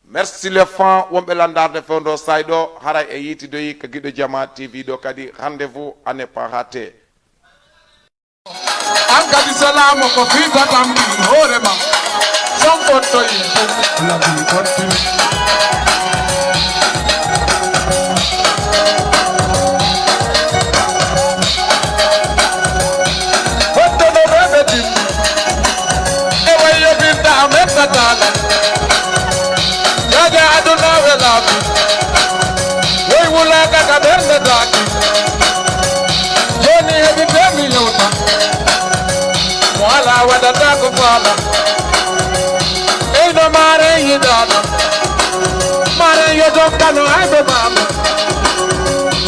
Merci les fans wonɓe landarde fewndo sayɗo haray e yiitidoyi ka Giɗo Jama T V ɗo kadi rendez-vous à ne pas rater. An kadi salamo ko fitata mi hoore ma. Son fottoyi fof labi fotti. Fottono ɓeɓe timmi. E wayo binta a mettatala. Jaja aduna welaki. Woy wulaka ka ɓernde daki. Joni heɓi temi yewta. Mo ala waɗata ko faala. Eyno maare yiɗaano. Maare yo dokkano ayɓe maama.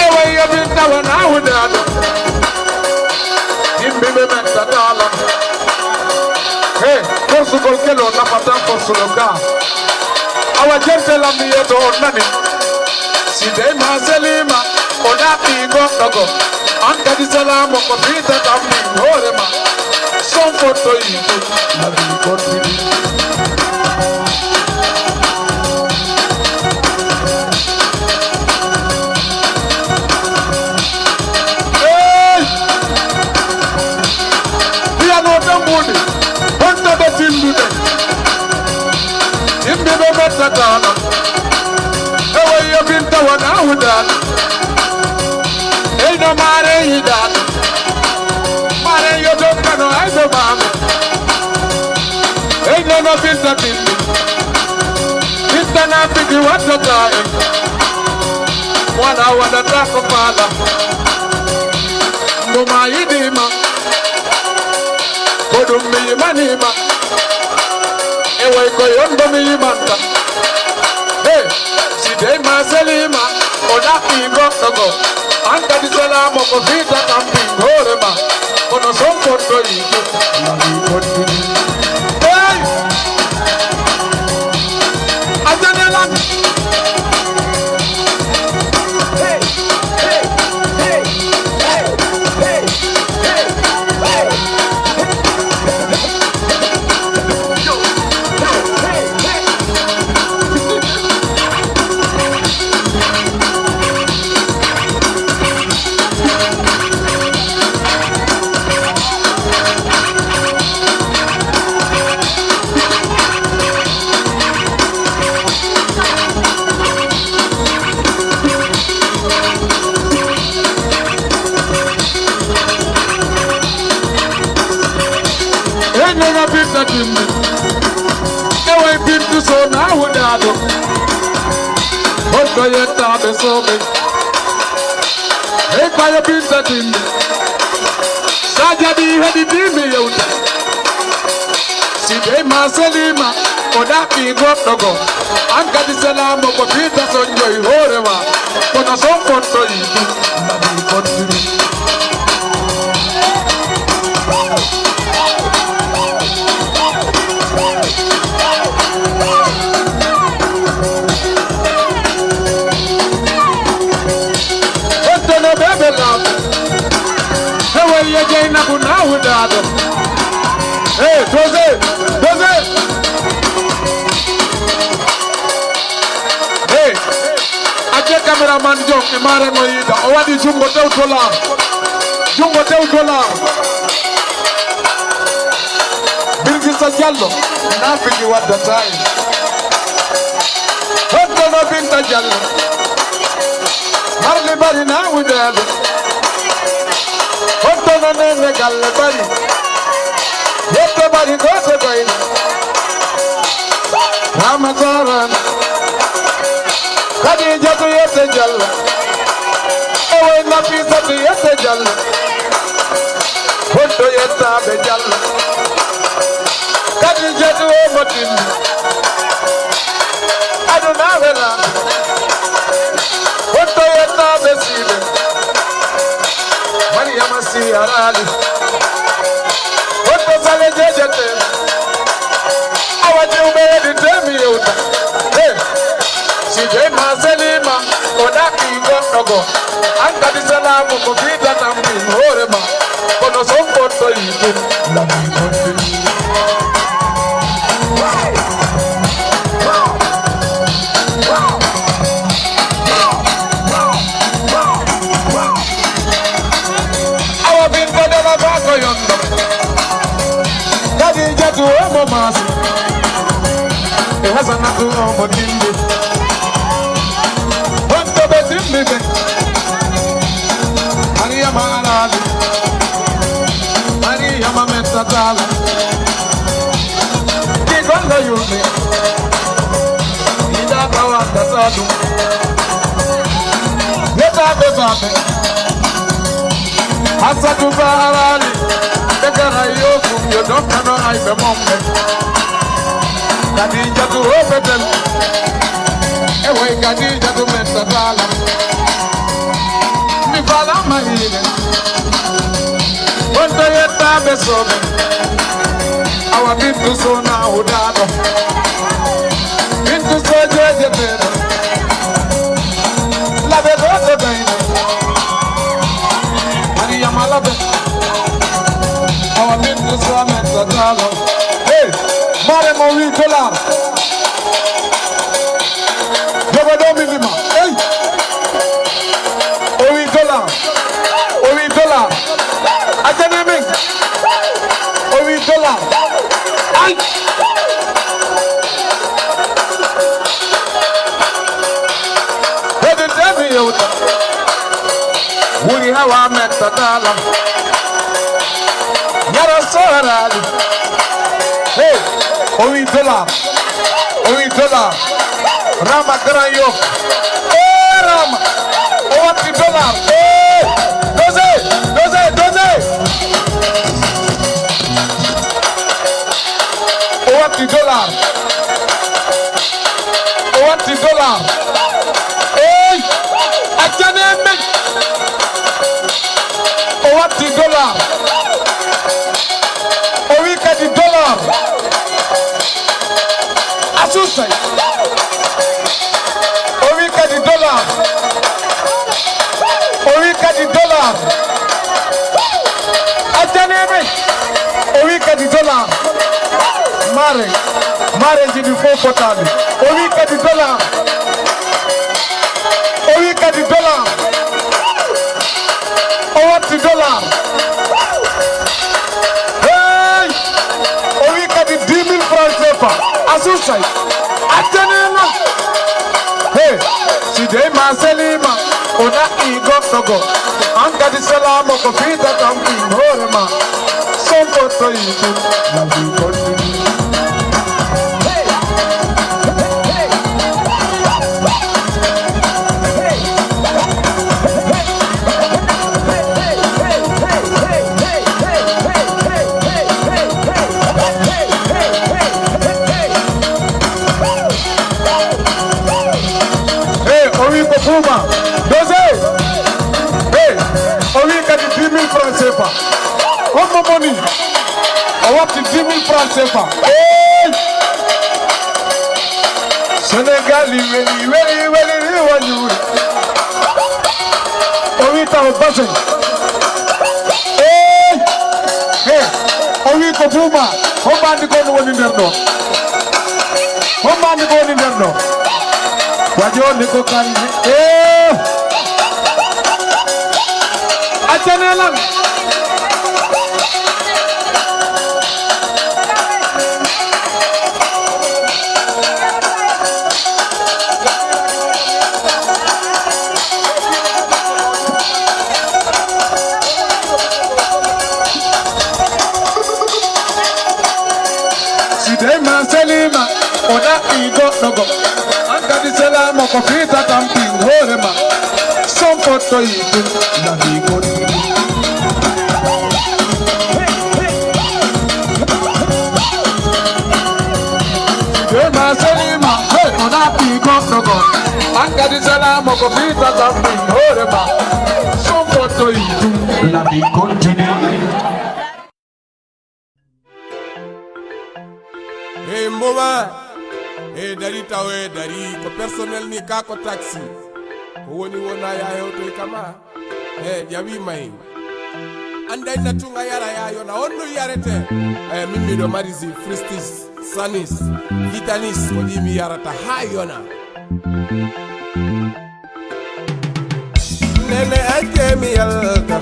E wayo binta wona wudaano. Yimɓe ɓe mettataala. He, korsugol kelo nafata korsuɗo ga. Awa jente lammi yeto on nani. Si dey ma selima, o ɗaɓɓi goɗɗo go. An kadi salamo ko fitata min hoore ma. Son fottoyi ɗum, labi goɗɗi. Hey! Mbiyano tambude, honto ɓe tindude? Yimɓe ɓe mbattataano. E wayo binta wona hudaano. Eyno maare yiɗaano. Maare yo dokkano ayɓe maame. Eyno no binta tindi. Binta na fiji waddata en. Wala waɗata ko faala. Mo ma yiɗima. Ko ɗum mi yimanima. E way ko yonbo mi yimanta. He, si dey ma selima, o ɗaɓɓi goɗɗo go. An kadi salamo ko fita tampi hoore ma. Kono son fottoyi ɗum. Hey! A janelan. Enana binta timmi. Ewe bintu so na hudaɗo. Hoɗɗo yettaaɓe sooɓe. Hey, payo binta timmi. Sa jaɓi heɗi bimi yewta. Si dey ma selima, o ɗaɓɓi goɗɗo go. An kadi selamo ko fita sonjoy hoore ma. Kono son fottoyi ɗum, nabi fottiri. Fottono ɓe ɓe laaɓi. He wayya Jeynabu na hudaɗo. Hey, dose, dose. Hey, acce cameraman Jon e maare no yiida. O waɗi jungo tew dollar. Jungo tew dollar. Bilkisa Jallo, na fiji waddata en. Hoɗɗo no Binta Jallo. Marli bari na wujaade. Hoɗɗo no nene galle bari. Yetto bari gooto goyna. Rama Saran. Khadijatu yette Jallo. E woy Nafisatu yette Jallo. Hoɗɗo yettaaɓe Jallo. Khadijatu o mo tindi. Aduna wela. Hoɗɗo yettaaɓe Siiɓe. Arali. Wonto sale jejete. Awa jiwɓe heɗitemi yewta. Hey. Si dey ma selima, o ɗaɓɓi goɗɗo go. An kadi salaamu ko fitatan min hoore ma. Kono son pottoyi ɗum, lami gonɗi. Awa bin ko dala ba ko yondo. Kadijatu omo masi. E Hasanatu omo dindi. Wonto ɓe dimbi ɓe. Mariyama Alali. Mariyama men tatala. Ɗi golla yurɓe. Ida tawa tata ɗum. Yetaaɓe baaɓe. Hasadu ba arali. Ɓe gara yokum yo dokkano ayɓe momɓe. Kadijatu hoɓeten. E way Kadijatu men tatala. Mi falama ine. Wonto yettaaɓe soɓe. Awa Bintu Sona huɗaaɗo. Bintu Sojeje ɓeeɗo. Laɓe ɗo to gayno. Mariyama Laɓe. Awa Bintu Somen to Dalo. Hey, mare mo wi dollar. Jogo ɗo mi wima. Hey. O wi dollar. O wi dollar. Accane min. O wi dollar. Ay. Heɗin temi yewta. Wuri hawa men tatala. Yara sorali. Hey, o wi dollar. O wi dollar. Rama Grand Yoff. Eh, Rama. O watti dollar. Eh, dose, dose, dose. O watti dollar. O watti dollar. Ey! Accane men. O watti dollar. O wi kadi dollar. Asusay. O wi kadi dollar. O wi kadi dollar. Accane men. O wi kadi dollar. Mare. Mare jiɗi fof fotaani. O wi kadi dollar. O wi kadi dollar. O watti dollar. Hey! O wi kadi dix mille francs C F A. Asusay. Accane lan. Hey! Si dey ma selima, o ɗaɓɓi goɗɗo go. An kadi salaamu ko fitatan ɗin hoore ma. Son pottoyi ɗum, labi goɗɗi. Hey, o wi ko Buuba. Dose. Hey, o wi kadi dix mille francs C F A. Hombo moni? O watti dix mille francs C F A. Hey! Senegal, i weli, i weli, i weli, i weli. O wi taw basen. Hey! Hey! O wi ko Buuba. Hombo andi ko woni nder ɗo? Hombo andi ko woni nder ɗo? Wa joni ko kan. Eh! Accane lan. Si dey ma selima, o ɗaɓɓi goɗɗo go. An kadi salaamu ko fitatan ɗin hoore ma. Son pottoyi ɗum, labi goɗɗi. Si dey ma selima, hey, o ɗaɓɓi goɗɗo go. An kadi salamo ko fii tasam min hoore ma. Son fotoy du. La vie continue. Hey, Mboma. Hey, dari tawo, hey, dari. Ko personnel ni ka ko taxi. Ko woni wona ya hewtoy kama. Hey, ƴawi may. Anday na tunga yara ya yona. On no yarete. Hey, min miɗo mari zi Fristis, Sanis, Vitalis. Ko ɗi mi yarata ha yona. Nene acce mi yalta,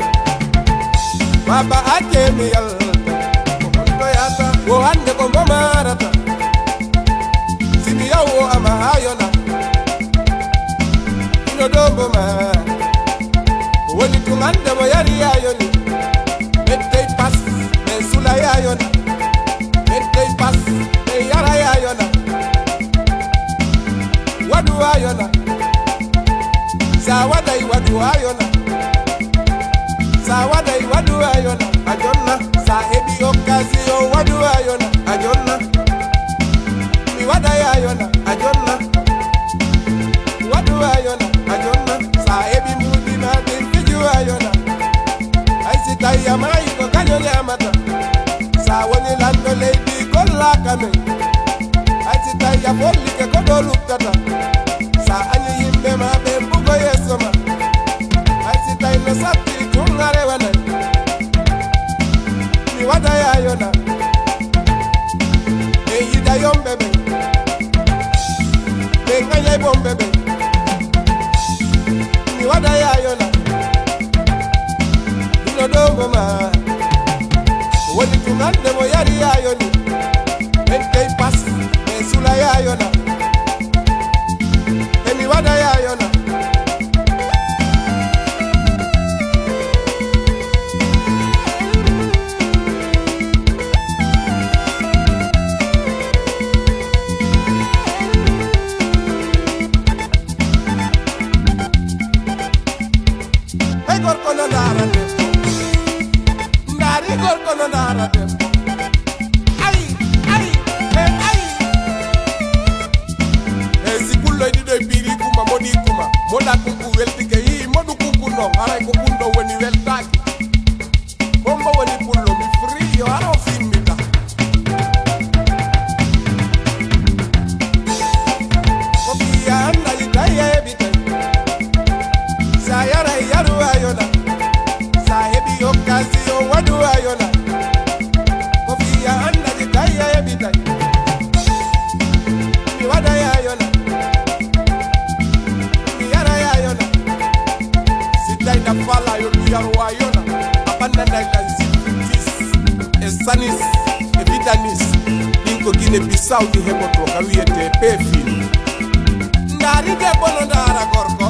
baba acce mi yalta. Ko honto yata? Wo hande ko mbo marata. Si mi yawo ama ha yona. Ino ɗo mbo ma. Ko woni tun hande mo yari ya yoni. Mettey pas, men sula ya yona. Mettey pas, men yara ya yona. Waɗu a yona. Sa waɗay waɗu a yona. Sa waɗay waɗu a yona. A jonna. Sa heɓi occasion waɗu a yona. A jonna. Mi waɗay a yona. A jonna. Waɗu a yona. A jonna. Sa heɓi mbuuɗi ma ɗin fiju a yona. Hay si tawi a maayi ko kaño ñaamata. Sa woni lanɗo leydi gollaaka men. Hay si tawi a follike ko ɗo luttata. Sa añi yimɓe ma ɓen bugo yeeso ma. Hay si tawi no satti tun a rewanay. Mi waɗay a yona. Ɓe yiɗa yomɓe ɓen. Ɓe ŋañay bonɓe ɓen. Mi waɗa yaayona. Hino ɗo mbo ma. Woni tun hande mo yari yaayoni. Men tey pas, men sula yaayona. E mi waɗa yaayona. Hey, gorko no ndaara debbo. Ndaari gorko no ndaara debbo. Ay, ay, hey, ay. Hey, si pullo e ɗiɗo e piiri kuma, moɗi kuma. Moɗa kuku weltike, yii moɗu kuku non. Haray ko ɗum ɗo woni weltaaki. Bombo woni pullo, mi frii, yo hara o fimmita. Ko ɓiya annali tawi a heɓi tawi. Sa yaray yaru a yona. Sa heɓi occasion waɗu a yona. Ko ɓiya annali tawi a heɓi tawi. Mi waɗa ya yona. Mi yara ya yona. Si tawi na fala yo mi yaro wa yona. A ɓannanay lan sifritis e sanis e vitanis. Ɗin ko Gine Bisaw ɗi heɓoto ka wiyete pefin. Ndaari debbo no ndaara gorko.